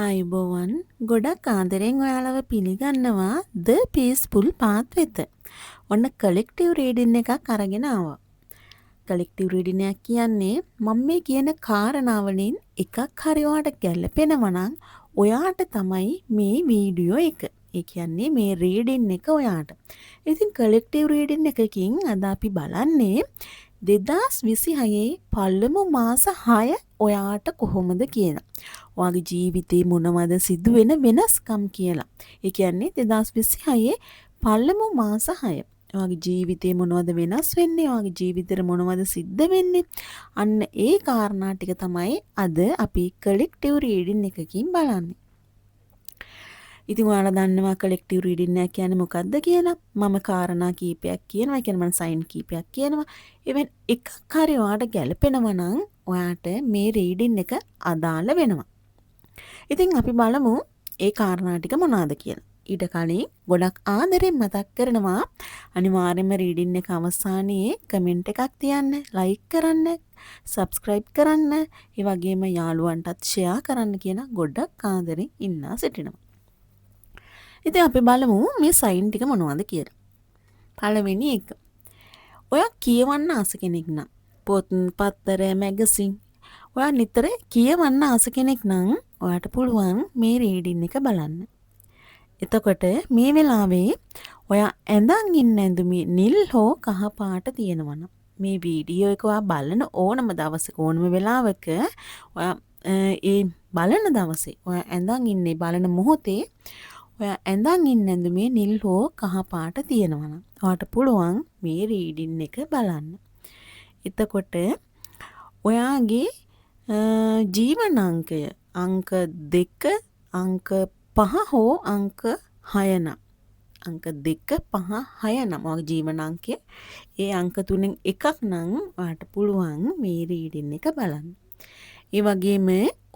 ආයුබෝවන්, ගොඩක් ආදරෙන් ඔයාලව පිළිගන්නවා ද පීස්ෆුල් පාත් වෙත. ඔන්න කලෙක්ටිව් රීඩින් එකක් අරගෙන ආවා. කලෙක්ටිව් රීඩින් එකක් කියන්නේ මම මේ කියන කාරණාවලින් එකක් හරි ඔයාට ගැලපෙනවා නම් ඔයාට තමයි මේ වීඩියෝ එක. ඒ කියන්නේ මේ රීඩින් එක ඔයාට. ඉතින් කලෙක්ටිව් රීඩින් එකකින් අද අපි බලන්නේ 2026 පළමු මාස 6 ඔයාට කොහොමද කියලා. ඔයාගේ ජීවිතේ මොනවද සිදුවෙන වෙනස්කම් කියලා. ඒ කියන්නේ 2026 පළමු මාස 6. ඔයාගේ ජීවිතේ මොනවද වෙනස් වෙන්නේ? ඔයාගේ ජීවිතේට මොනවද සිද්ධ වෙන්නේ? අන්න ඒ කාරණා ටික තමයි අද අපි කලෙක්ටිව් රීඩින් එකකින් බලන්නේ. ඉතින් ඔයාලා දන්නවා කලෙක්ටිව් රීඩින් එක කියන්නේ මොකද්ද කියලා. මම කාරණා කීපයක් කියනවා. ඒ කියන්නේ මම සයින් කීපයක් කියනවා. එවෙන් එකක් හරි ඔයාට ගැලපෙනවා නම් ඔයාට මේ රීඩින් එක අදාළ වෙනවා. ඉතින් අපි බලමු ඒ කාරණා ටික මොනවාද කියලා. ඊට කලින් ගොඩක් ආදරෙන් මතක් කරනවා, අනිවාර්යයෙන්ම රීඩින් එක අවසානයේ කමෙන්ට් එකක් තියන්න, ලයික් කරන්න, සබ්ස්ක්‍රයිබ් කරන්න, ඒ වගේම යාළුවන්ටත් ෂෙයා කරන්න කියලා ගොඩක් ආදරෙන් ඉල්ලා සිටිනවා. ඉතින් අපි බලමු මේ සයින් ටික මොනවද කියලා. පළවෙනි එක. ඔයා කියවන්න ආස කෙනෙක් නම්, පොත්, පත්තර, මැගසින් ඔයා නිතර කියවන්න ආස කෙනෙක් නම් ඔයාට පුළුවන් මේ රීඩින් එක බලන්න. එතකොට මේ වෙලාවේ ඔයා ඇඳන් ඉන්න ඇඳුමේ නිල් හෝ කහ පාට තියෙනවා නම්, මේ වීඩියෝ එක ඔයා බලන ඕනම දවසක, ඕනම වෙලාවක, ඔයා ඒ බලන දවසේ, ඔයා ඇඳන් ඉන්නේ බලන මොහොතේ ඔයා ඇඳන් ඉන්න ඇඳුමේ නිල් හෝ කහ පාට තියෙනවා නම් ඔයාට පුළුවන් මේ රීඩින් එක බලන්න. එතකොට ඔයාගේ ජීවන අංකය අංක 2, අංක 5 හෝ අංක 6 නම්, අංක 2, 5, 6 නම් ඔයාගේ ජීවන අංකය ඒ අංක තුනෙන් එකක් නම් ඔයාට පුළුවන් මේ රීඩින් එක බලන්න. ඒ වගේම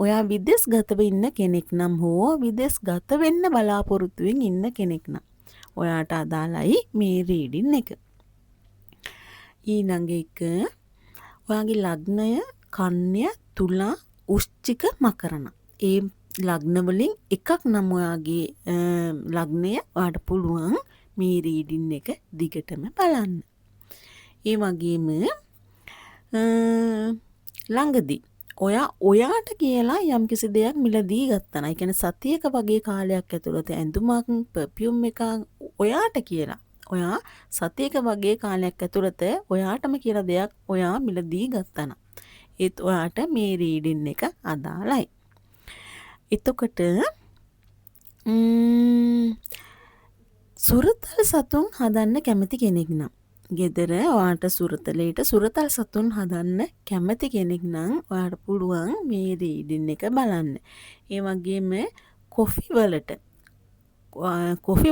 ඔයා විදෙස්ගතව ඉන්න කෙනෙක් නම් හෝ විදෙස්ගත වෙන්න බලාපොරොත්තුවෙන් ඉන්න කෙනෙක් නම් ඔයාට අදාළයි මේ රීඩින් එක. ඊළඟ එක, ඔයාගේ ලග්නය කන්‍ය, තුලා, වෘශ්චික, මකර නම්, ඒ ලග්න වලින් එකක් නම් ඔයාගේ ලග්නය, ඔයාට පුළුවන් මේ රීඩින් එක දිගටම බලන්න. ඒ වගේම ළඟදී ඔයා ඔයාට කියලා යම්කිසි දෙයක් මිලදී ගත්තා නම්, ඒ කියන්නේ සතියක වගේ කාලයක් ඇතුළත ඇඳුමක්, පර්ෆියුම් එකක් ඔයාට කියලා, ඔයා සතියක වගේ කාලයක් ඇතුළත ඔයාටම කියලා දෙයක් ඔයා මිලදී ගත්තා නම් ඒත් ඔයාට මේ රීඩින් එක අදාළයි. එතකොට සුරතල් සතුන් හදන්න කැමති කෙනෙක් නම්, ගෙදර ඔයාට සුරතලේට සුරතල් සතුන් හදන්න කැමති කෙනෙක් නම් ඔයාට පුළුවන් මේ රීඩින් එක බලන්න. ඒ වගේම කොෆි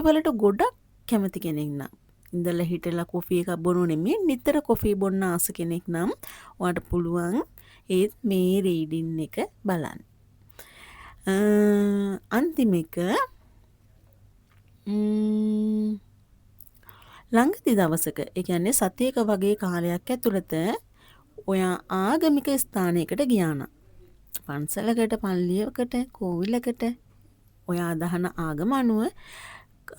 වලට ගොඩක් කැමති කෙනෙක් නම්, ඉඳලා හිටලා කොෆි එකක් බොනු නෙමෙයි, නිතර කොෆි බොන්න ආස කෙනෙක් නම් ඔයාට පුළුවන් ඒත් මේ රීඩින් එක බලන්න. අන්තිම එක, ළඟදි දවසක, ඒ කියන්නේ සතියක වගේ කාලයක් ඇතුළත ඔයා ආගමික ස්ථානයකට ගියා නම්, පන්සලකට, පල්ලියකට, කෝවිලකට, ඔයා අදහන ආගම අනුව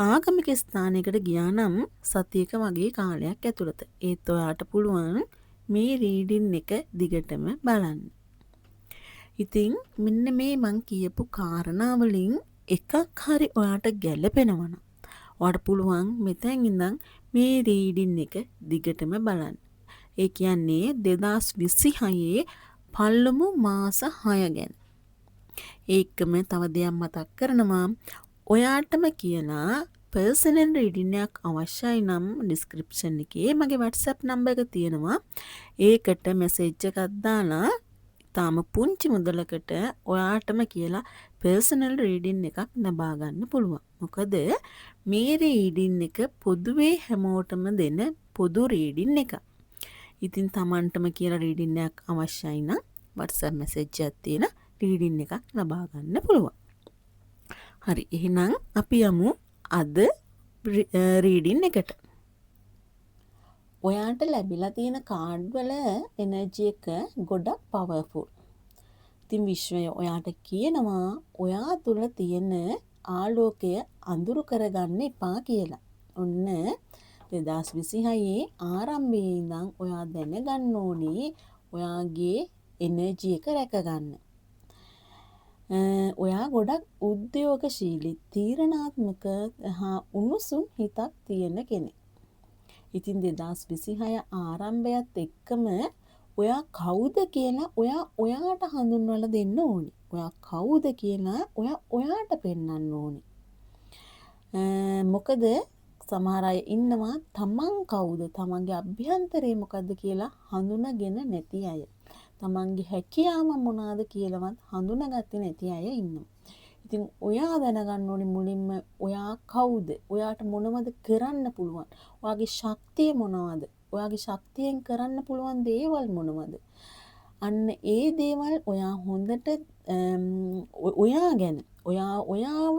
ආගමික ස්ථානයකට ගියා නම් සතියක වගේ කාලයක් ඇතුළත, ඒත් ඔයාට පුළුවන් මේ රීඩින් එක දිගටම බලන්න. ඉතින් මෙන්න මේ මං කියපු කාරණා වලින් එකක් හරි ඔයාට ගැලපෙනවා නම් ඔයාට පුළුවන් මෙතෙන් ඉඳන් මේ රීඩින් එක දිගටම බලන්න. ඒ කියන්නේ 2026 පළමු මාස 6 ගැන. ඒකම තව දෙයක් මතක් කරනවා. ඔයාටම කියලා පර්සනල් රීඩින් එකක් අවශ්‍යයි නම් ඩිස්ක්‍රිප්ෂන් එකේ මගේ WhatsApp number එක තියෙනවා. ඒකට මැසේජ් එකක් දාලා තාම පුංචි මුදලකට ඔයාටම කියලා පර්සනල් රීඩින් එකක් ලබා ගන්න පුළුවන්. මොකද මේ රීඩින් එක පොදුවේ හැමෝටම දෙන පොදු රීඩින් එකක්. ඉතින් තමන්ටම කියලා රීඩින් එකක් අවශ්‍යයි නම් WhatsApp message එකක් තියලා රීඩින් එකක් ලබා ගන්න පුළුවන්. හරි, එහෙනම් අපි යමු අද රීඩින් එකට. ඔයාට ලැබිලා තියෙන කාඩ් වල එනර්ජි එක ගොඩක් පවර්ෆුල්. ඉතින් විශ්වය ඔයාට කියනවා ඔයා තුළ තියෙන ආලෝකය අඳුරු කරගන්න එපා කියලා. ඔන්න 2026 ආරම්භයේ ඉඳන් ඔයා දැනගන්න ඕනේ ඔයාගේ එනර්ජි එක රැකගන්න. ඔයා ගොඩක් උද්‍යෝගශීලී, තීරණාත්මක හා උණුසුම් හිතක් තියෙන කෙනෙක්. ඉතින් 2026 ආරම්භයත් එක්කම ඔයා කවුද කියලා ඔයා ඔයාට හඳුන්වලා දෙන්න ඕනි. ඔයා කවුද කියලා ඔයා ඔයාට පෙන්වන්න ඕනි. මොකද සමහර අය ඉන්නවා තමන් කවුද, තමන්ගේ අභ්‍යන්තරය මොකද්ද කියලා හඳුනගෙන නැති අය. තමන්ගේ හැකියාව මොනවාද කියලාවත් හඳුනාගත්තේ නැති අය ඉන්නවා. ඉතින් ඔයා දැනගන්න ඕනේ මුලින්ම ඔයා කවුද? ඔයාට මොනවද කරන්න පුළුවන්? ඔයාගේ ශක්තිය මොනවද? ඔයාගේ ශක්තියෙන් කරන්න පුළුවන් දේවල් මොනවද? අන්න ඒ දේවල් ඔයා හොඳට ඔයා ගැන ඔයා ඔයාව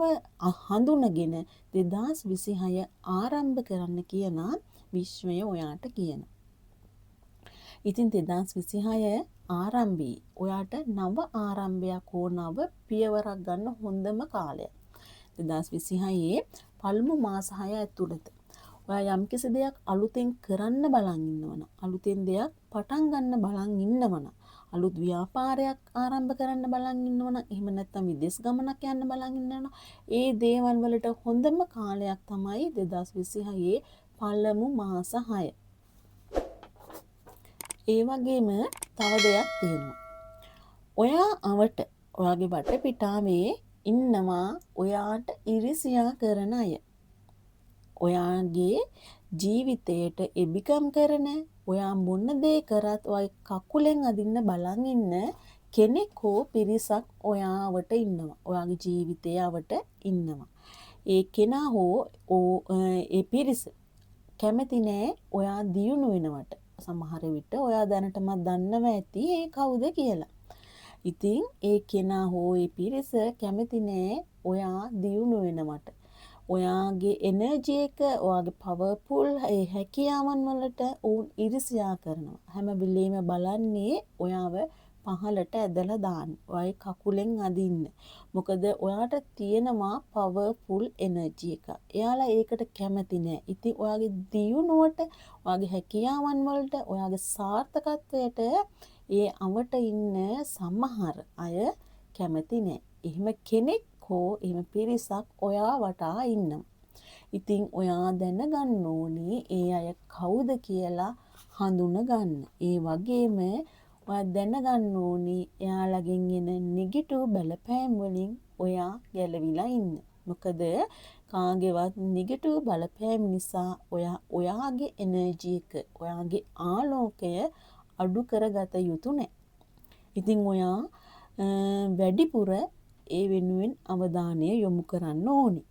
හඳුනගෙන 2026 ආරම්භ කරන්න කියලා විශ්වය ඔයාට කියනවා. ඉතින් 2026 ආරම්භයේ ඔයාට නව ආරම්භයක් හෝ නව පියවරක් ගන්න හොඳම කාලයක්. 2026 පළමු මාස 6 ඇතුළත ඔයා යම්කිසි දෙයක් අලුතෙන් කරන්න බලන් ඉන්නවනම්, අලුතෙන් දෙයක් පටන් ගන්න බලන් ඉන්නවනම්, අලුත් ව්‍යාපාරයක් ආරම්භ කරන්න බලන් ඉන්නවනම්, එහෙම නැත්නම් විදේශ ගමනක් යන්න බලන් ඉන්නවනම්, ඒ දේවල් වලට හොඳම කාලයක් තමයි 2026 පළමු මාස 6. ඒ වගේම තව දෙයක් තියෙනවා. ඔයා අවට ඔයාගේ වටපිටාවේ ඉන්නවා ඔයාට ඉරිසියා කරන අය. ඔයාගේ ජීවිතයට එබිකම් කරන, ඔයා මොන දේ කරත් ඔයාගේ කකුලෙන් අදින්න බලන් ඉන්න කෙනෙක් හෝ පිරිසක් ඔයා අවට ඉන්නවා. ඔයාගේ ජීවිතය අවට ඉන්නවා. ඒ කෙනා හෝ ඒ පිරිස කැමති නෑ ඔයා දියුණු වෙනවට. සමහර විට ඔයා දැනටමත් දන්නවා ඇති ඒ කවුද කියලා. ඉතින් ඒ කෙනා හෝ ඒ පිරිස කැමති නෑ ඔයා දියුණු වෙනවට. ඔයාගේ එනර්ජි එක, ඔයාගේ පවර්ෆුල් ඒ හැකියාවන් වලට ඔවුන් ඉරිසියා කරනවා. හැම වෙලේම බලන්නේ ඔයාව පහළට ඇදලා දාන්න. ඔයාගේ කකුලෙන් අදින්න. මොකද ඔයාට තියෙනවා පවර්ෆුල් එනර්ජි එකක්. එයාලා ඒකට කැමති නෑ. ඉතින් ඔයාගේ දියුණුවට, ඔයාගේ හැකියාවන් වලට, ඔයාගේ සාර්ථකත්වයට ඒ අවට ඉන්න සමහර අය කැමති නෑ. එහෙම කෙනෙක් හෝ එහෙම පිරිසක් ඔයා වටා ඉන්නවා. ඉතින් ඔයා දැනගන්න ඕනේ ඒ අය කවුද කියලා හඳුනගන්න. ඒ වගේම ඔයා දැනගන්න ඕනේ එයාලගෙන් එන නෙගටිව් බලපෑම් වලින් ඔයා ගැලවිලා ඉන්න. මොකද කාගේවත් නෙගටිව් බලපෑම් නිසා ඔයා ඔයාගේ එනර්ජි එක, ඔයාගේ ආලෝකය අඩු කරගත යුතු නෑ. ඉතින් ඔයා වැඩිපුර ඒ වෙනුවෙන් අවධානය යොමු කරන්න ඕනි.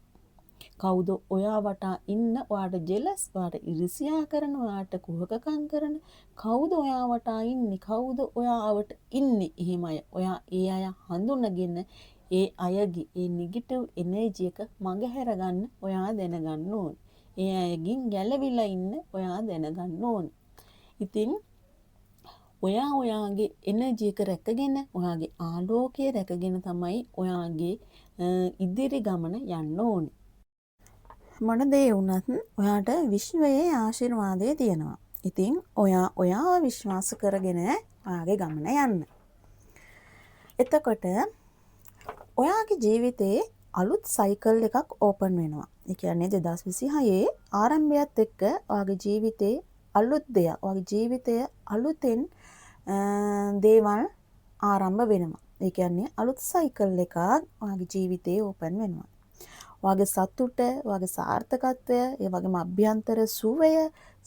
කවුද ඔයා වටා ඉන්න ඔයාට ජෙලස්, ඔයාට ඉරිසියා කරන, ඔයාට කුහකකම් කරන කවුද ඔයා වටා ඉන්නේ? කවුද ඔයා අවට ඉන්නේ? එහෙම අය. ඔයා ඒ අය හඳුනගෙන ඒ අයගේ ඒ නෙගටිව් එනර්ජි එක මගහැර ගන්න ඔයා දැනගන්න ඕනි. ඒ අයගෙන් ගැලවිලා ඉන්න ඔයා දැනගන්න ඕනි. ඉතින් ඔයා ඔයාගේ එනර්ජි එක රැකගෙන, ඔයාගේ ආලෝකය රැකගෙන තමයි ඔයාගේ ඉදිරි ගමන යන්න ඕනි. මොන දේ වුණත් ඔයාට විශ්වයේ ආශිර්වාදය තියෙනවා. ඉතින් ඔයා ඔයාව විශ්වාස කරගෙන ඔයාගේ ගමන යන්න. එතකොට ඔයාගේ ජීවිතේ අලුත් සයිකල් එකක් ඕපන් වෙනවා. ඒ කියන්නේ 2026 ආරම්භයත් එක්ක ඔයාගේ ජීවිතේ අලුත් දෙයක්, ඔයාගේ ජීවිතය අලුතෙන් දේවල් ආරම්භ වෙනවා. ඒ කියන්නේ අලුත් සයිකල් එකක් ඔයාගේ ජීවිතේ ඕපන් වෙනවා. ඔයාගේ සතුට, ඔයාගේ සාර්ථකත්වය, ඒ වගේම අභ්‍යන්තර සුවය,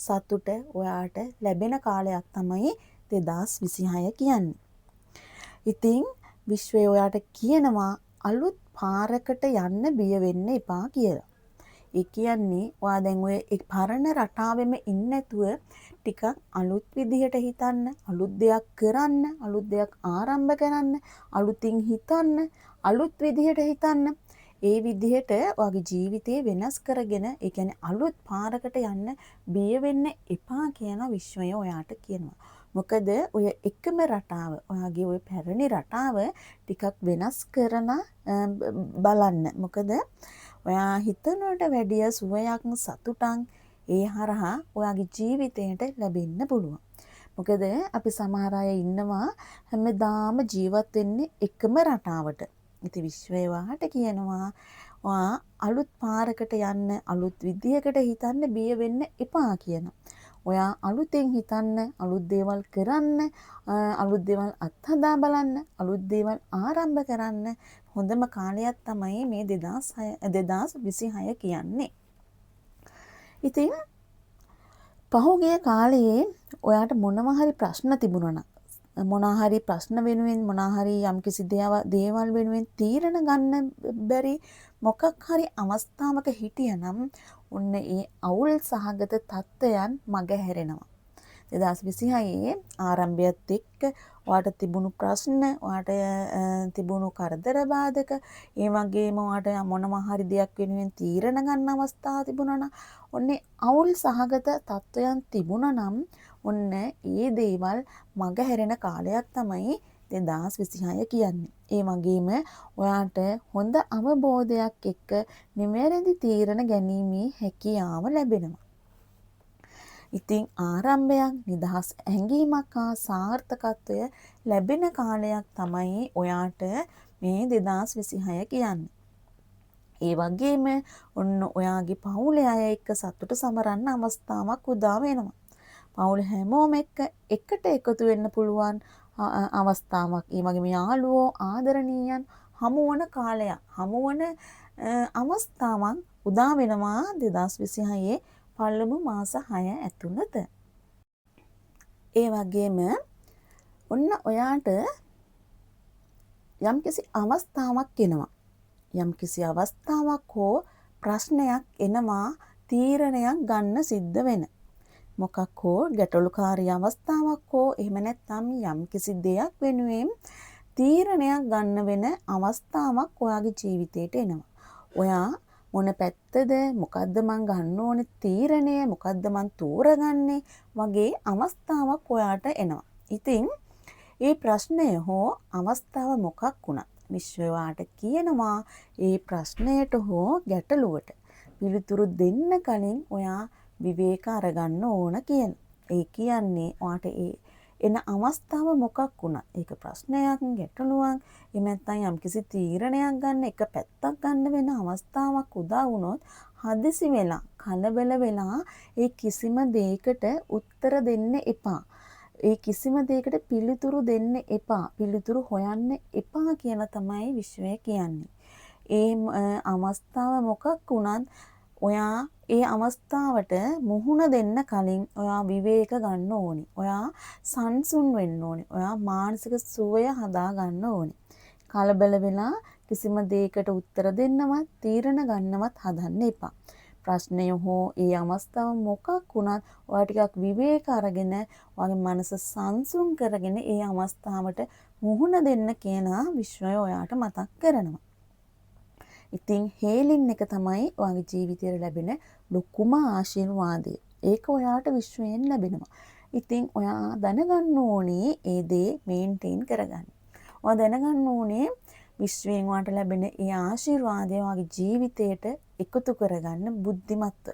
සතුට ඔයාට ලැබෙන කාලයක් තමයි 2026 කියන්නේ. ඉතින් විශ්වය ඔයාට කියනවා අලුත් පාරකට යන්න බිය වෙන්න එපා කියලා. ඒ කියන්නේ ඔයා දැන් ඔය පරණ රටාවෙම ඉන්නේ නැතුව ටිකක් අලුත් විදිහට හිතන්න, අලුත් දෙයක් කරන්න, අලුත් දෙයක් ආරම්භ කරන්න, අලුතින් හිතන්න, අලුත් විදිහට හිතන්න. ඒ විදිහට ඔයාගේ ජීවිතේ වෙනස් කරගෙන, ඒ කියන්නේ අලුත් පාරකට යන්න බිය වෙන්න එපා කියන විශ්වය ඔයාට කියනවා. මොකද ඔය එකම රටාව, ඔයාගේ ඔය පැරණි රටාව ටිකක් වෙනස් කරලා බලන්න. මොකද ඔයා හිතනවට වැඩිය සුවයක් සතුටක් ඒ හරහා ඔයාගේ ජීවිතයට ලැබෙන්න පුළුවන්. මොකද අපි සමහර අය ඉන්නවා හැමදාම ජීවත් වෙන්නේ එකම රටාවට. ඉතින් විශ්වය ඔයාට කියනවා ඔයා අලුත් පාරකට යන්න, අලුත් විදියකට හිතන්න බිය වෙන්න එපා කියන. ඔයා අලුතෙන් හිතන්න, අලුත් දේවල් කරන්න, අලුත් දේවල් අත්හදා බලන්න, අලුත් දේවල් ආරම්භ කරන්න හොඳම කාලයක් තමයි මේ 2026 කියන්නේ. ඉතින් පහුගිය කාලයේ ඔයාට මොනවා හරි ප්‍රශ්න තිබුණා නම්, මොනවා හරි ප්‍රශ්න වෙනුවෙන්, මොනවා හරි යම්කිසි දේවල් වෙනුවෙන් තීරණ ගන්න බැරි මොකක් හරි අවස්ථාවක හිටියනම් ඔන්න ඒ අවුල් සහගත තත්ත්වයන් මගහැරෙනවා. 2026 ආරම්භයත් එක්ක ඔයාට තිබුණු ප්‍රශ්න, ඔයාට තිබුණු කරදර බාධක, ඒ වගේම ඔයාට මොනවා හරි දෙයක් වෙනුවෙන් තීරණ ගන්න අවස්ථා තිබුණා නම්, ඔන්න අවුල් සහගත තත්ත්වයන් තිබුණා නම් ඔන්න ඒ දේවල් මගහැරෙන කාලයක් තමයි 2026 කියන්නේ. ඒ වගේම ඔයාට හොඳ අවබෝධයක් එක්ක නිවැරදි තීරණ ගැනීමේ හැකියාව ලැබෙනවා. ඉතින් ආරම්භයක්, නිදහස් හැඟීමක් හා සාර්ථකත්වය ලැබෙන කාලයක් තමයි ඔයාට මේ 2026 කියන්නේ. ඒ වගේම ඔන්න ඔයාගේ පවුලේ අය එක්ක සතුට සමරන්න අවස්ථාවක් උදා වෙනවා. පවුල හැමෝම එක්ක එකට එකතු වෙන්න පුළුවන් අවස්ථාවක්. ඒ වගේම යාළුවෝ, ආදරණීයන් හමුවන කාලයක්, හමුවන අවස්ථාවක් උදා වෙනවා 2026 පළමු මාස 6 ඇතුළත. ඒ වගේම ඔන්න ඔයාට යම්කිසි අවස්ථාවක් එනවා. යම්කිසි අවස්ථාවක් හෝ ප්‍රශ්නයක් එනවා තීරණයක් ගන්න සිද්ධ වෙන. මොකක් හෝ ගැටලුකාරී අවස්ථාවක් හෝ එහෙම නැත්නම් යම්කිසි දෙයක් වෙනුවෙන් තීරණයක් ගන්න වෙන අවස්ථාවක් ඔයාගේ ජීවිතේට එනවා. ඔයා මොන පැත්තද, මොකද්ද මං ගන්න ඕනේ තීරණය, මොකද්ද මං තෝරගන්නේ වගේ අවස්ථාවක් ඔයාට එනවා. ඉතින් ඒ ප්‍රශ්නය හෝ අවස්ථාව මොකක් වුණත් විශ්වය ඔයාට කියනවා ඒ ප්‍රශ්නයට හෝ ගැටලුවට පිළිතුරු දෙන්න කලින් ඔයා විවේක අරගන්න ඕන කියලා. ඒ කියන්නේ ඔයාට ඒ එන අවස්ථාව මොකක් වුණත්, ඒක ප්‍රශ්නයක්, ගැටලුවක්, එහෙම නැත්නම් යම්කිසි තීරණයක් ගන්න එක පැත්තක් ගන්න වෙන අවස්ථාවක් උදා වුණොත් හදිසි වෙලා, කලබල වෙලා ඒ කිසිම දෙයකට උත්තර දෙන්න එපා. ඒ කිසිම දෙයකට පිළිතුරු දෙන්න එපා. පිළිතුරු හොයන්න එපා කියලා තමයි විශ්වය කියන්නේ. ඒ අවස්ථාව මොකක් වුණත් ඔයා ඒ අවස්ථාවට මුහුණ දෙන්න කලින් ඔයා විවේක ගන්න ඕනි. ඔයා සංසුන් වෙන්න ඕනි. ඔයා මානසික සුවය හදා ගන්න ඕනි. කලබල වෙලා කිසිම දෙයකට උත්තර දෙන්නවත් තීරණ ගන්නවත් හදන්න එපා. ප්‍රශ්නය හෝ ඒ අවස්ථාව මොකක් වුණත් ඔයා ටිකක් විවේක අරගෙන ඔයාගේ මනස සංසුන් කරගෙන ඒ අවස්ථාවට මුහුණ දෙන්න කියලා විශ්වය ඔයාට මතක් කරනවා. ඉතින් හේලින් එක තමයි ඔයාගේ ජීවිතයට ලැබෙන ලොකුම ආශිර්වාදය. ඒක ඔයාට විශ්වයෙන් ලැබෙනවා. ඉතින් ඔයා දැනගන්න ඕනේ ඒ දේ මේන්ටේන් කරගන්න. ඔයා දැනගන්න ඕනේ විශ්වයෙන් ඔයාට ලැබෙන ඒ ආශිර්වාදය ඔයාගේ ජීවිතයට එකතු කරගන්න බුද්ධිමත්ව.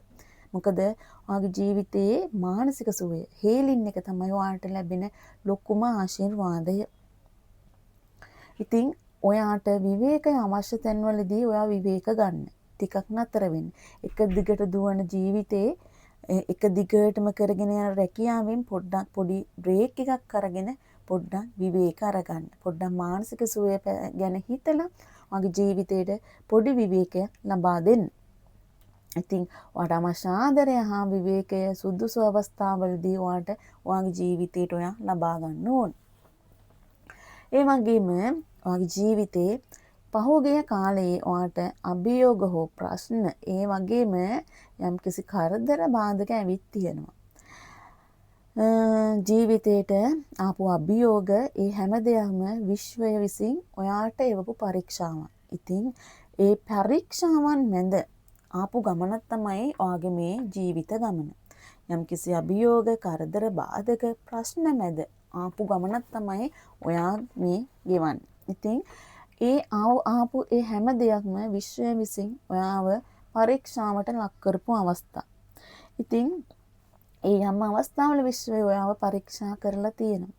මොකද ඔයාගේ ජීවිතයේ මානසික සුවය, හේලින් එක තමයි ඔයාට ලැබෙන ලොකුම ආශිර්වාදය. ඉතින් ඔයාට විවේකය අවශ්‍ය තැන්වලදී ඔයා විවේක ගන්න. ටිකක් නතර වෙන්න. එක දිගට දුවන ජීවිතේ එක දිගටම කරගෙන යන රැකියාවෙන් පොඩ්ඩක් පොඩි බ්‍රේක් එකක් අරගෙන පොඩ්ඩක් විවේක අරගන්න. පොඩ්ඩක් මානසික සුවය ගැන හිතලා ඔයාගේ ජීවිතේට පොඩි විවේකයක් ලබා දෙන්න. ඉතින් ඔයාට අවශ්‍ය ආදරය හා විවේකය සුදුසු අවස්ථාවලදී ඔයාට ඔයාගේ ජීවිතේට ඔයා ලබා ගන්න ඕන. ඒ වගේම ඔයාගේ ජීවිතේ පහුගිය කාලයේ ඔයාට අභියෝග හෝ ප්‍රශ්න, ඒ වගේම යම්කිසි කරදර බාධක ඇවිත් තියෙනවා. ජීවිතේට ආපු අභියෝග ඒ හැම දෙයක්ම විශ්වය විසින් ඔයාට එවපු පරීක්ෂාවක්. ඉතින් ඒ පරීක්ෂාවන් මැද ආපු ගමනක් තමයි ඔයාගේ මේ ජීවිත ගමන. යම්කිසි අභියෝග, කරදර, බාධක, ප්‍රශ්න මැද ආපු ගමනක් තමයි ඔයා මේ ගෙවන්නේ. ඉතින් ඒ ආපු ඒ හැම දෙයක්ම විශ්වය විසින් ඔයාව පරීක්ෂාවට ලක් කරපු අවස්ථා. ඉතින් ඒ යම් අවස්ථාවල විශ්වය ඔයාව පරීක්ෂා කරලා තියෙනවා.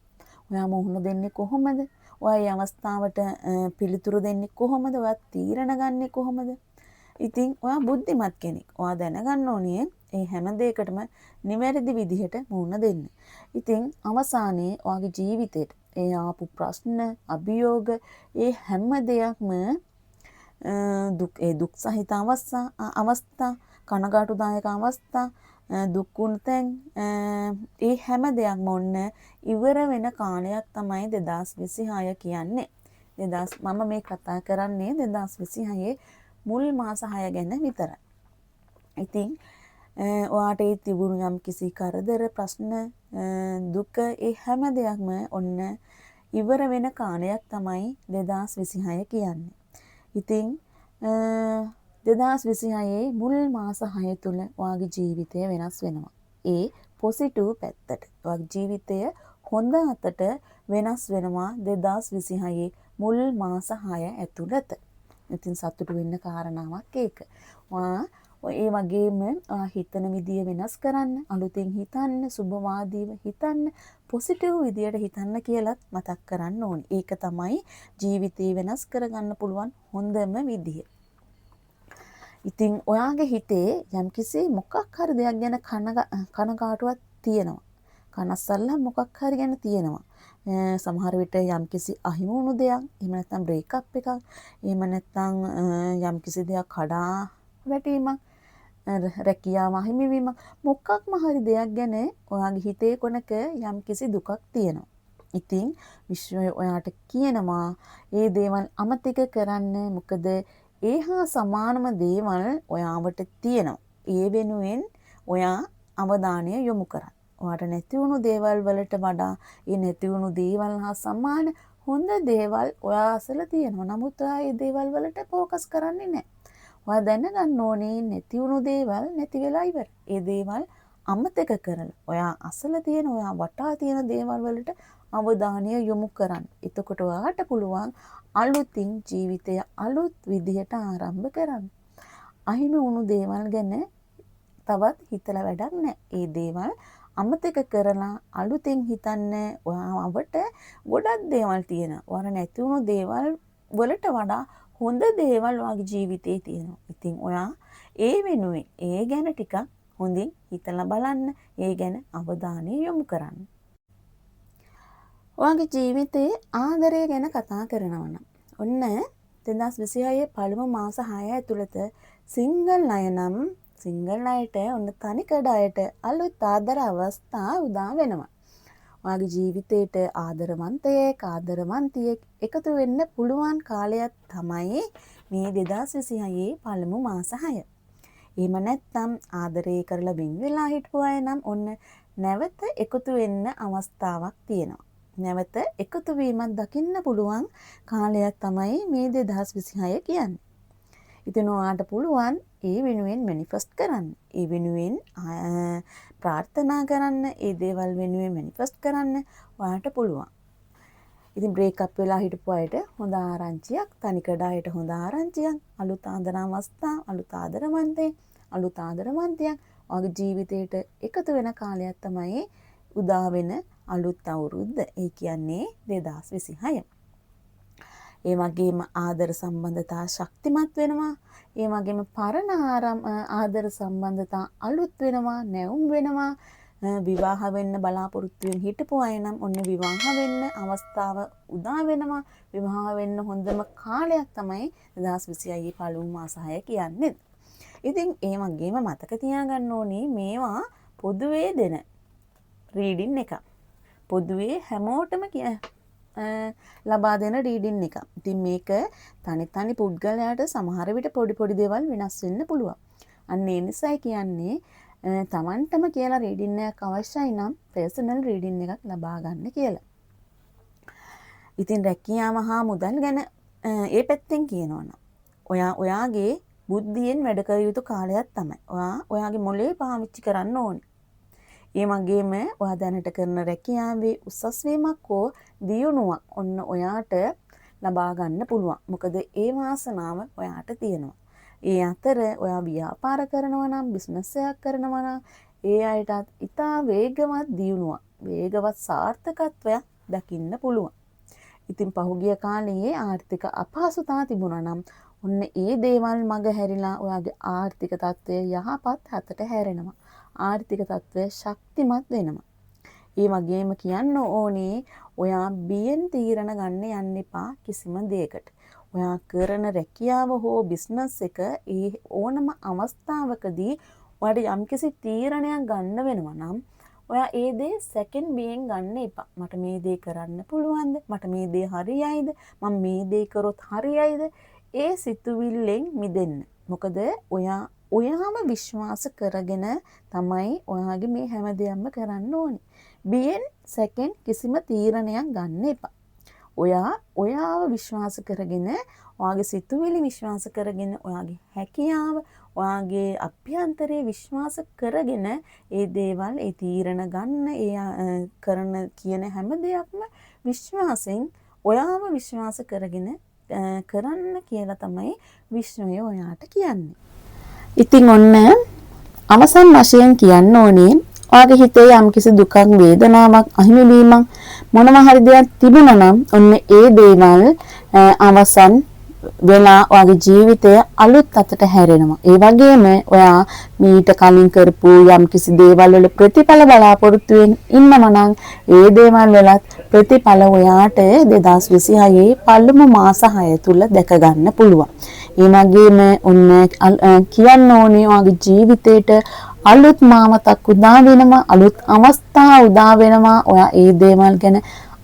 ඔයා මුහුණ දෙන්නේ කොහොමද? ඔයා ඒ අවස්ථාවට පිළිතුරු දෙන්නේ කොහොමද? ඔයා තීරණ ගන්නෙ කොහොමද? ඉතින් ඔයා බුද්ධිමත් කෙනෙක්. ඔයා දැනගන්න ඕනේ ඒ හැම දෙයකටම නිවැරදි විදිහට මුහුණ දෙන්න. ඉතින් අවසානයේ ඔයාගේ ජීවිතේට ඒ ආපු ප්‍රශ්න, අභියෝග, ඒ හැම දෙයක්ම දුක්, ඒ දුක් සහිත අවස්ථා, කනගාටුදායක අවස්ථා, දුක් වුණ තැන්, ඒ හැම දෙයක්ම ඔන්න ඉවර වෙන කාලයක් තමයි 2026 කියන්නේ. මම මේ කතා කරන්නේ 2026 මුල් මාස 6 ගැන විතරයි. ඉතින් ඔයාට ඒ තිබුණු යම් කිසි කරදර, ප්‍රශ්න, දුක, ඒ හැම දෙයක්ම ඔන්න ඉවර වෙන කාලයක් තමයි 2026 කියන්නේ. ඉතින් 2026 මුල් මාස 6 තුල ඔයාගේ ජීවිතය වෙනස් වෙනවා. ඒ පොසිටිව් පැත්තට. ඔයාගේ ජීවිතය හොඳ අතට වෙනස් වෙනවා 2026 මුල් මාස 6 ඇතුළත. ඉතින් සතුටු වෙන්න කාරණාවක් ඒක. ඔයා ඒ වගේම හිතන විදිය වෙනස් කරන්න, අලුතින් හිතන්න, සුබවාදීව හිතන්න, පොසිටිව් විදියට හිතන්න කියලත් මතක් කරන්න ඕනි. ඒක තමයි ජීවිතේ වෙනස් කරගන්න පුළුවන් හොඳම විදිය. ඉතින් ඔයාගේ හිතේ යම්කිසි මොකක් හරි දෙයක් ගැන කනගාටුවක් තියෙනවා. කනස්සල්ලක් මොකක් හරි ගැන තියෙනවා. සමහර විට යම්කිසි අහිමි වුණු දෙයක්, එහෙම නැත්නම් බ්‍රේක් අප් එකක්, එහෙම නැත්නම් යම්කිසි දෙයක් කඩා වැටීමක්, රැකියාව අහිමි වීමක්, මොකක්ම හරි දෙයක් ගැන ඔයාගේ හිතේ කොනක යම්කිසි දුකක් තියෙනවා. ඉතින් විශ්වය ඔයාට කියනවා ඒ දේවල් අමතක කරන්න, මොකද ඒ හා සමානම දේවල් ඔයාවට තියෙනවා. ඒ වෙනුවෙන් ඔයා අවධානය යොමු කරන්න. ඔයාට නැති වුණු දේවල් වලට වඩා ඒ නැති වුණු දේවල් හා සමාන හොඳ දේවල් ඔයා අසල තියෙනවා. නමුත් ඔයා ඒ දේවල් වලට ෆෝකස් කරන්නේ නැහැ. ඔයා දැනගන්න ඕනේ නැති වුණු දේවල් නැති වෙලා ඉවරයි. ඒ දේවල් අමතක කරලා ඔයා අසල තියෙන, ඔයා වටා තියෙන දේවල් වලට අවධානය යොමු කරන්න. එතකොට ඔයාට පුළුවන් අලුතින් ජීවිතය අලුත් විදිහට ආරම්භ කරන්න. අහිමි වුණු දේවල් ගැන තවත් හිතලා වැඩක් නැහැ. ඒ දේවල් අමතක කරලා අලුතෙන් හිතන්න. ඔයාවට ගොඩක් දේවල් තියෙනවා. ඔයාලා නැති වුණු දේවල් වලට වඩා හොඳ දේවල් ඔයාගේ ජීවිතේ තියෙනවා. ඉතින් ඔයා ඒ වෙනුවෙන් ඒ ගැන ටිකක් හොඳින් හිතලා බලන්න. ඒ ගැන අවධානය යොමු කරන්න. ඔයාගේ ජීවිතේ ආදරය ගැන කතා කරනවා නම් ඔන්න 2026 පළමු මාස 6 ඇතුළත සිංගල් අය නම් සිංගල් අයට ඔන්න තනිකඩ අයට අලුත් ආදර අවස්ථා උදා වෙනවා. ඔයාගේ ජීවිතේට ආදරවන්තයෙක්, ආදරවන්තියෙක් එකතු වෙන්න පුළුවන් කාලයක් තමයි මේ 2026 පළමු මාස 6. එහෙම නැත්නම් ආදරේ කරලා වෙන් වෙලා හිටපු අය නම් ඔන්න නැවත එකතු වෙන්න අවස්ථාවක් තියෙනවා. නැවත එකතු වීමක් දකින්න පුළුවන් කාලයක් තමයි මේ 2026 කියන්නේ. ඉතින් ඔයාට පුළුවන් ඒ වෙනුවෙන් මැනිෆෙස්ට් කරන්න. ඒ වෙනුවෙන් ප්‍රාර්ථනා කරන්න, ඒ දේවල් වෙනුවෙන් මැනිෆෙස්ට් කරන්න ඔයාට පුළුවන්. ඉතින් බ්‍රේක් අප් වෙලා හිටපු අයට හොඳ ආරංචියක්, තනිකඩ අයට හොඳ ආරංචියක්, අලුත් ආදර අවස්ථා, අලුත් ආදරවන්තයෙක්, අලුත් ආදරවන්තයක් ඔයාගේ ජීවිතේට එකතු වෙන කාලයක් තමයි උදා වෙන අලුත් අවුරුද්ද. ඒ කියන්නේ 2026. ඒ වගේම ආදර සම්බන්ධතා ශක්තිමත් වෙනවා. ඒ වගේම පරණ ආදර සම්බන්ධතා අලුත් වෙනවා, නැවුම් වෙනවා. විවාහ වෙන්න බලාපොරොත්තු වෙන හිටපු අය නම් ඔන්න විවාහ වෙන්න අවස්ථාව උදා වෙනවා. විවාහ වෙන්න හොඳම කාලයක් තමයි 2026 පළමු මාස 6 කියන්නේ. ඉතින් ඒ වගේම මතක තියාගන්න ඕනේ මේවා පොදුවේ දෙන රීඩින් එක. පොදුවේ හැමෝටම ලබා දෙන රීඩින් එක. ඉතින් මේක තනි තනි පුද්ගලයාට සමහර විට පොඩි පොඩි දේවල් වෙනස් වෙන්න පුළුවන්. අන්න ඒ නිසායි කියන්නේ තමන්ටම කියලා රීඩින් එකක් අවශ්‍යයි නම් පර්සනල් රීඩින් එකක් ලබා ගන්න කියලා. ඉතින් රැකියාව හා මුදල් ගැන ඒ පැත්තෙන් කියනවා නම් ඔයා ඔයාගේ බුද්ධියෙන් වැඩ කර යුතු කාලයක් තමයි. ඔයා ඔයාගේ මොලේ පාවිච්චි කරන්න ඕනේ. ඒ වගේම ඔයා දැනට කරන රැකියාවේ උසස් වීමක් හෝ දියුණුවක් ඔන්න ඔයාට ලබා ගන්න පුළුවන්. මොකද ඒ වාසනාව ඔයාට තියෙනවා. ඒ අතර ඔයා ව්‍යාපාර කරනවා නම්, බිස්නස් එකක් කරනවා නම්, ඒ අයටත් ඉතා වේගවත් දියුණුවක්, වේගවත් සාර්ථකත්වයක් දකින්න පුළුවන්. ඉතින් පහුගිය කාලයේ ආර්ථික අපහසුතා තිබුණා නම් ඔන්න ඒ දේවල් මග හැරිලා ඔයාගේ ආර්ථික තත්ත්වය යහපත් අතට හැරෙනවා. ආර්ථික තත්ත්වය ශක්තිමත් වෙනවා. ඒ වගේම කියන්න ඕනේ, ඔයා බියෙන් තීරණ ගන්න යන්න එපා කිසිම දෙයකට. ඔයා කරන රැකියාව හෝ බිස්නස් එක, ඒ ඕනම අවස්ථාවකදී ඔයාට යම්කිසි තීරණයක් ගන්න වෙනවා නම් ඔයා ඒ දේ සැකෙන් බියෙන් ගන්න එපා. මට මේ දේ කරන්න පුළුවන්ද? මට මේ දේ හරියයිද? මම මේ දේ කරොත් හරියයිද? ඒ සිතුවිල්ලෙන් මිදෙන්න. මොකද ඔයා ඔයාම විශ්වාස කරගෙන තමයි ඔයාගේ මේ හැම දෙයක්ම කරන්න ඕනේ. බියෙන් සැකෙන් කිසිම තීරණයක් ගන්න එපා. ඔයා ඔයාව විශ්වාස කරගෙන, ඔයාගේ සිතුවිලි විශ්වාස කරගෙන, ඔයාගේ හැකියාව, ඔයාගේ අභ්‍යන්තරය විශ්වාස කරගෙන ඒ දේවල්, ඒ තීරණ ගන්න, ඒ කරන කියන හැම දෙයක්ම විශ්වාසයෙන්, ඔයාව විශ්වාස කරගෙන කරන්න කියලා තමයි විශ්වය ඔයාට කියන්නේ. ඉතින් ඔන්න අවසන් වශයෙන් කියන්න ඕනේ, ඔයාගේ හිතේ යම්කිසි දුකක්, වේදනාවක්, අහිමි වීමක් මොනවා හරි දෙයක් තිබුණා නම් ඔන්න ඒ දේවල් අවසන් වෙලා ඔයාගේ ජීවිතය අලුත් අතට හැරෙනවා. ඒ වගේම ඔයා මීට කලින් කරපු යම්කිසි දේවල් වල ප්‍රතිඵල බලාපොරොත්තු වෙමින් ඉන්නවා නම් ඒ දේවල් වලත් ප්‍රතිඵල ඔයාට 2026 පළමු මාස 6 තුල දැක ගන්න පුළුවන්. ඒ වගේම ඔන්න කියන්න ඕනේ, ඔයාගේ ජීවිතේට අලුත් මාවතක් උදා වෙනවා, අලුත් අවස්ථා උදා වෙනවා. ඔයා ඒ දේවල් ගැන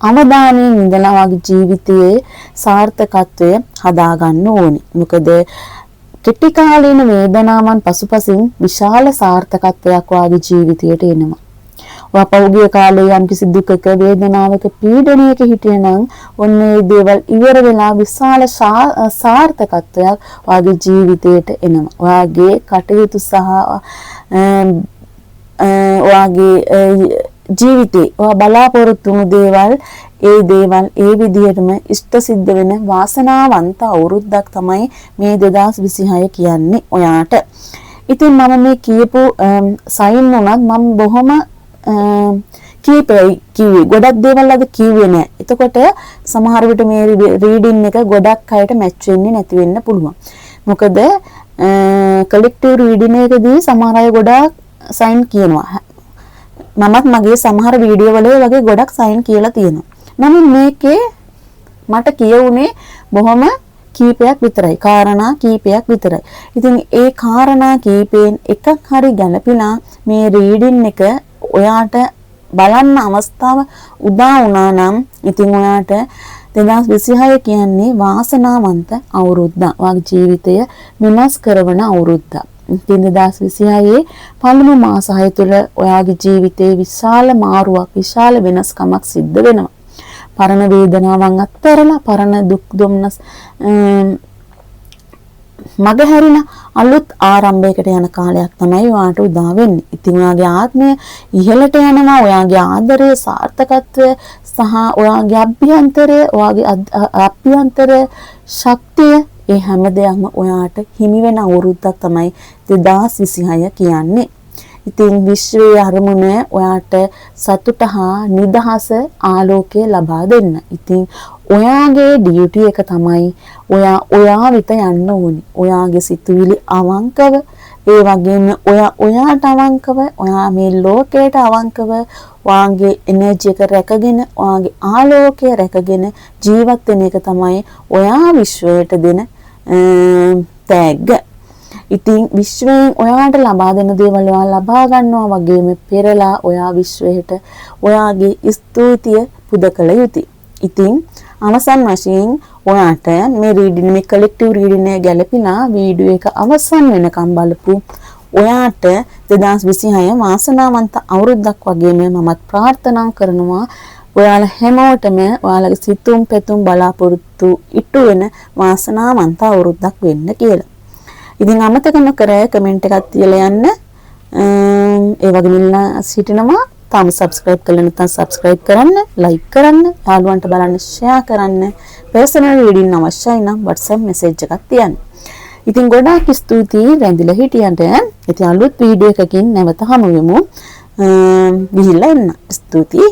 අවධානයෙන් ඉඳලා ඔයාගේ ජීවිතයේ සාර්ථකත්වය හදාගන්න ඕනේ. මොකද කෙටි කාලීන වේදනාවන් පසුපසින් විශාල සාර්ථකත්වයක් ඔයාගේ ජීවිතයට එනවා. ඔයා පහුගිය කාලේ යම්කිසි දුකක, වේදනාවක, පීඩනයක හිටියනම් ඔන්න ඒ දේවල් ඉවර වෙලා විශාල සාර්ථකත්වයක් ඔයාගේ ජීවිතයට එනවා. ඔයාගේ කටයුතු සහ ඔයාගේ ජීවිතේ ඔයා බලාපොරොත්තු වුණු දේවල්, ඒ දේවල් ඒ විදිහටම ඉෂ්ට සිද්ධ වෙන වාසනාවන්ත අවුරුද්දක් තමයි මේ 2026 කියන්නේ ඔයාට. ඉතින් මම මේ කියපු සයින් වුණත් මම බොහොම කීපයයි කිව්වේ. ගොඩක් දේවල් අද කිව්වේ නෑ. එතකොට සමහර විට මේ රීඩින් එක ගොඩක් අයට මැච් වෙන්නේ නැති වෙන්න පුළුවන්. මොකද කලෙක්ටිව් රීඩින් එකදී සමහර අය ගොඩාක් සයින් කියනවා. මමත් මගේ සමහර වීඩියෝ වල වගේ ගොඩක් සයින් කියලා තියෙනවා. නමුත් මේකේ මට කියවුනේ බොහොම කීපයක් විතරයි. කාරණා කීපයක් විතරයි. ඉතින් ඒ කාරණා කීපයෙන් එකක් හරි ගැලපිලා මේ රීඩින් එක ඔයාට බලන්න අවස්ථාව උදා වුණා නම් ඉතින් ඔයාට 2026 කියන්නේ වාසනාවන්ත අවුරුද්දක්. ඔයාගේ ජීවිතය වෙනස් කරවන අවුරුද්දක්. ඉතින් 2026 පළමු මාස 6 තුළ ඔයාගේ ජීවිතේ විශාල මාරුවක්, විශාල වෙනස්කමක් සිද්ධ වෙනවා. පරණ වේදනාවන් අත්හැරලා, පරණ දුක් දුම්නස් මගහැරිලා අලුත් ආරම්භයකට යන කාලයක් තමයි ඔයාට උදා වෙන්නේ. ඉතින් ඔයාගේ ආත්මය ඉහළට යනවා. ඔයාගේ ආදරය, සාර්ථකත්වය සහ ඔයාගේ අභ්‍යන්තරය, ඔයාගේ අභ්‍යන්තර ශක්තිය, ඒ හැම දෙයක්ම ඔයාට හිමි වෙන අවුරුද්දක් තමයි 2026 කියන්නේ. ඉතින් විශ්වයේ අරමුණ ඔයාට සතුට හා නිදහස, ආලෝකය ලබා දෙන්න. ඉතින් ඔයාගේ ඩියුටි එක තමයි ඔයා ඔයා වෙත යන්න ඕනි. ඔයාගේ සිතුවිලි අවංකව, ඒ වගේම ඔයා ඔයාට අවංකව, ඔයා මේ ලෝකයට අවංකව, ඔයාගේ එනර්ජි එක රැකගෙන, ඔයාගේ ආලෝකය රැකගෙන ජීවත් වෙන එක තමයි ඔයා විශ්වයට දෙන තෑග්ග. ඉතින් විශ්වයෙන් ඔයාට ලබා දෙන දේවල් ඔයා ලබා ගන්නවා වගේම පෙරලා ඔයා විශ්වයට ඔයාගේ ස්තුතිය පුද කළ යුතුයි. ඉතින් අවසන් වශයෙන් ඔයාට මේ රීඩින්, මේ කලෙක්ටිව් රීඩින් එක ගැලපිලා වීඩියෝ එක අවසන් වෙනකම් බලපු ඔයාට 2026 වාසනාවන්ත අවුරුද්දක් වගේම මමත් ප්‍රාර්ථනා කරනවා ඔයාලා හැමෝටම ඔයාලගේ සිතුම් පැතුම් බලාපොරොත්තු ඉටු වෙන වාසනාවන්ත අවුරුද්දක් වෙන්න කියලා. ඉතින් අමතක නොකර කමෙන්ට් එකක් තියලා යන්න. ඒ වගේම ඉල්ලා සිටිනවා, තාම සබ්ස්ක්‍රයිබ් කරලා නැත්නම් සබ්ස්ක්‍රයිබ් කරන්න, ලයික් කරන්න, යාළුවන්ට බලන්න ෂෙයා කරන්න. පර්සනල් රීඩින් අවශ්‍යයි නම් WhatsApp message එකක් තියන්න. ඉතින් ගොඩාක් ස්තුතියි රැඳිලා හිටියන්ට. ඉතින් අලුත් වීඩියෝ එකකින් නැවත හමු වෙමු. ගිහිල්ලා එන්න. ස්තුතියි.